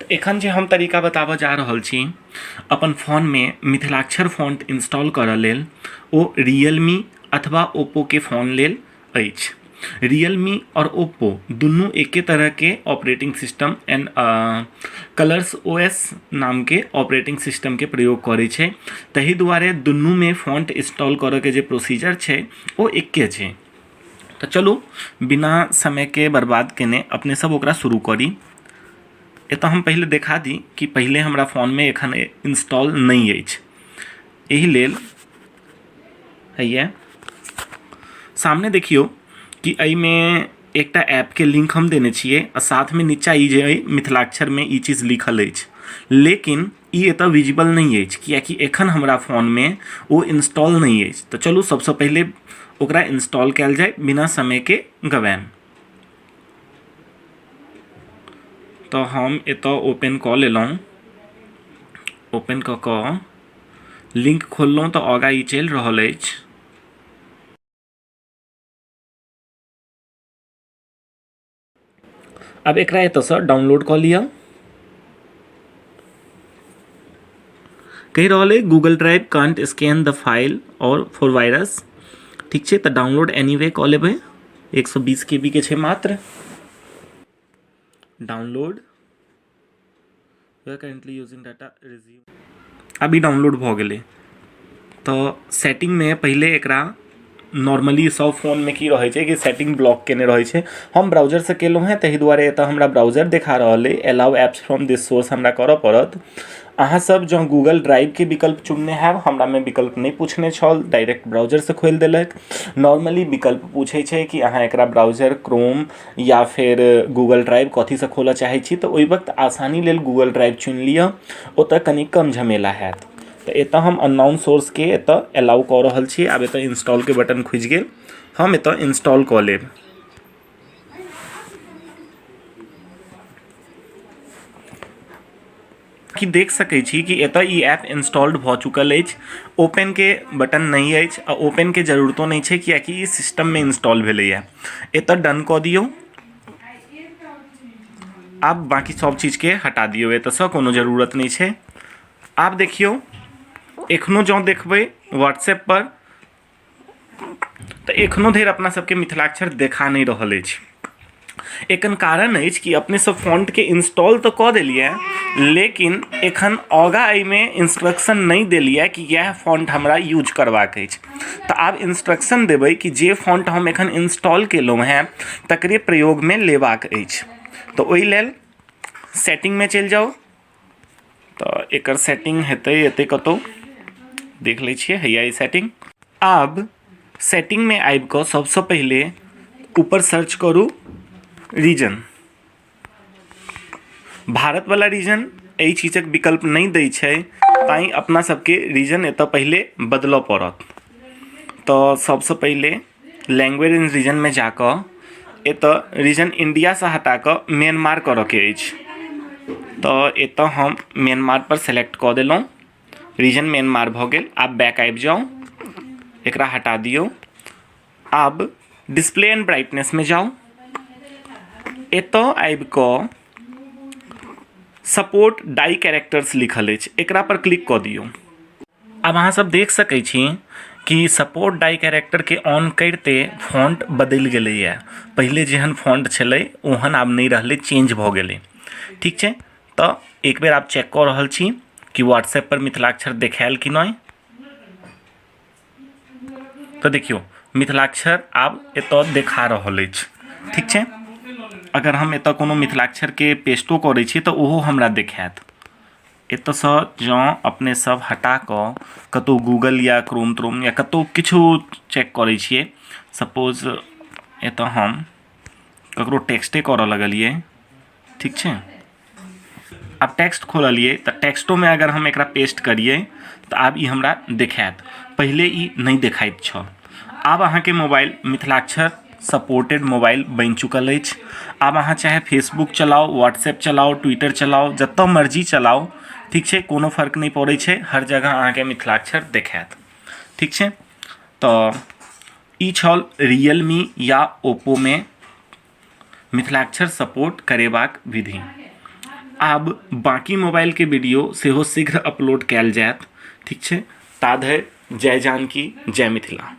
तऽ एखन जे हम तरीका बताबऽ जा रहल छी अपन फोनमे मिथिलाक्षर फॉन्ट इंस्टॉल करऽ लेल ओ रियलमी अथवा ओप्पोके फोन लेल अछि रियलमी आओर ओप्पो दुनू एके तरहके operating system and Colors O S नामके ऑपरेटिंग सिस्टमके प्रयोग करै छै ताहि दुआरे दुनूमे फॉन्ट इंस्टॉल करऽके जे प्रोसीजर छै ओ एके छै तऽ चलू बिना समयके बर्बाद केने अपने सब ओकरा शुरू करी एतऽ हम पहिले देखा दी कि पहिले हमरा फोनमे एखन इंस्टॉल नहि अछि एहि लेल हैया सामने देखियौ कि एहिमे एकटा ऐपके लिंक हम देने छियै आ साथमे नीचा ई जे अइ मिथिलाक्षरमे ई चीज लिखल अछि लेकिन ई एतऽ विजिबल नहि अछि किएकि एखन हमरा फोनमे ओ इंस्टॉल नहि अछि तऽ चलू सबसँ पहिले ओकरा इंस्टॉल कयल जाय बिना समयके गवाएन तऽ हम एतऽ ओपन कऽ लेलहुँ ओपन कऽ कऽ लिंक खोललहुँ तऽ आगाँ ई चलि रहल अछि आब एकरा एतऽसँ डाउनलोड कऽ लिअ कहि रहल अइ Google Drive can't scan the file आओर फॉर वायरस। ठीक छै, तऽ डाउनलोड एनीवे कऽ लेबै। 120 के बी के छै मात्र। Download you are currently using data resume. आब ई डाउनलोड भऽ गेलै। तऽ सेटिंगमे पहिले एकरा नॉर्मली सभ फोनमे की रहै छै कि सेटिंग ब्लॉक केने रहै छै। हम ब्राउजरसँ केलहुँ हेँ, ताहि दुआरे एतऽ हमरा ब्राउजर देखा रहल अइ। Allow apps from this source हमरा करऽ पड़त। अहाँसभ जँ गूगल ड्राइवके विकल्प चुनने हैब, हमरामे विकल्प नहि पूछने छल, डायरेक्ट ब्राउजरसँ खोलि देलक। नॉर्मली विकल्प पूछै छै कि अहाँ एकरा ब्राउजर क्रोम या फेर गूगल ड्राइव कथीसँ खोलऽ चाहै छी। तऽ ओहि वक्त आसानी लेल गूगल ड्राइव चुनि लिअ, ओतऽ कनि कम झमेला हैत। तऽ एतऽ हम अननोन सोर्सके एतऽ एलाउ कऽ रहल छी। आब एतऽ इंस्टॉलके बटन खुजि गेल, हम एतऽ इंस्टॉल कऽ लेब। कि देख सकै छी कि एतऽ ई ऐप इंस्टॉल्ड भऽ चुकल अछि। ओपनके बटन नहि अछि आ ओपनके जरूरतो नहि छै, किएकि ई सिस्टममे इंस्टॉल भेलैए। एतऽ डन कऽ दियौ। आब बाँकी सभ चीजके हटा दियौ एतऽसँ, कोनो जरूरत नहि छै। आब देखियौ, एखनो जँ देखबै व्हाट्सएप पर तऽ एखनो धरि अपना सबके मिथिलाक्षर देखा नहि रहल अछि। एकर कारण अछि कि अपने सब फॉन्टके इंस्टॉल तऽ कऽ देलियै, लेकिन एखन आगाँ एहिमे इंस्ट्रक्शन नहि देलियै कि इएह फॉन्ट हमरा यूज करबाक अछि। तऽ आब इंस्ट्रक्शन देबै कि जे फॉन्ट हम एखन इंस्टॉल केलहुँ हेँ तकरे प्रयोगमे लेबाक अछि। तऽ ओहि लेल सेटिंगमे चलि जाउ। तऽ एकर सेटिंग हेतै एतै कतहु, देख लै छियै। हैया ई सेटिंग। आब सेटिंगमे आबि कऽ सभसँ पहिले ऊपर सर्च करू रीजन। भारतवला रीजन एहि चीजक विकल्प नहि दै छै, तैँ अपना सबके रीजन एतऽ पहिले बदलऽ पड़त। तऽ सभसँ पहिले लैंग्वेज एंड रीजनमे जा कऽ एतऽ रीजन इण्डियासँ हटा कऽ म्यांमार करऽके अछि। तऽ एतऽ हम म्यांमारपर सेलेक्ट कऽ देलहुँ, रीजन म्यांमार भऽ गेल। आब बैक आबि जाउ, एकरा हटा दियौ। आब डिस्प्ले एंड ब्राइटनेसमे जाउ, एतऽ आबि कऽ सपोर्ट डाई कैरेक्टर्स लिखल अछि, एकरा पर क्लिक कऽ दियौ। आब अहाँ सब देख सकै छी कि सपोर्ट डाई कैरेक्टरके ऑन करिते फॉन्ट बदलि गेलैए। पहिले जेहन फॉन्ट छलै ओहन आब नहि रहलै, चेंज भऽ गेलै। ठीक छै, तऽ एक बेर आब चेक कऽ रहल छी कि व्हाट्सएप पर मिथिलाक्षर देखायल कि नहि। तऽ देखियौ, मिथिलाक्षर आब एतऽ देखा रहल अछि। ठीक छै, अगर हम एतऽ कोनो मिथिलाक्षरके पेस्टो करै छी तऽ ओहो हमरा देखायत। एतऽसँ जँ अपने सब हटा कऽ कतहु गूगल या क्रोम त्रोम या कतहु किछु चेक करै छियै, सपोज एतऽ हम ककरो टेक्स्टे करऽ लगलियै। ठीक छै, आब टेक्स्ट खोललियै तऽ टेक्स्टोमे अगर हम एकरा पेस्ट करियै तऽ आब ई हमरा देखायत। पहिले ई नहि देखाइत छल। आब अहाँके मोबाइल मिथिलाक्षर सपोर्टेड मोबाइल बनि चुकल अछि। आब अहाँ चाहे फेसबुक चलाउ, व्हाट्सएप चलाउ, ट्विटर चलाउ, जतऽ मर्जी चलाउ, ठीक छै, कोनो फर्क नहि पड़ै छै, हर जगह अहाँके मिथिलाक्षर देखायत। ठीक छै, तऽ ई छल रियलमी या ओप्पोमे मिथिलाक्षर सपोर्ट करेबाक विधि। आब बाँकी मोबाइलके वीडियो सेहो शीघ्र अपलोड कयल जायत। ठीक छै, ता धरि जय जानकी, जय मिथिला।